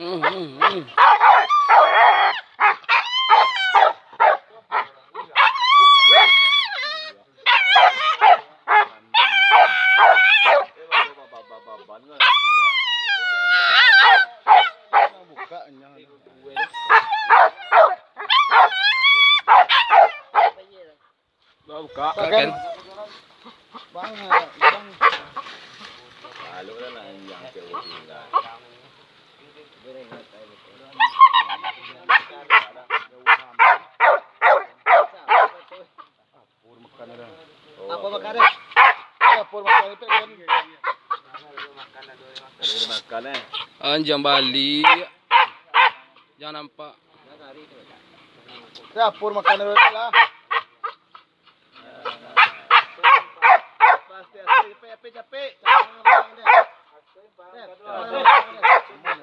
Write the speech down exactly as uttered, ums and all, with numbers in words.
Hmm, hmm, hmm. Buka. Buka, kan? Bang, bang. Lalu lah nak yang cewek tinggal. Apa makan ada? Apa makan ada? Makan, eh. Anjang balik. Jangan nampak. Ya, pur makan dulu lah. Pasti, pasti, capek, capek, capek.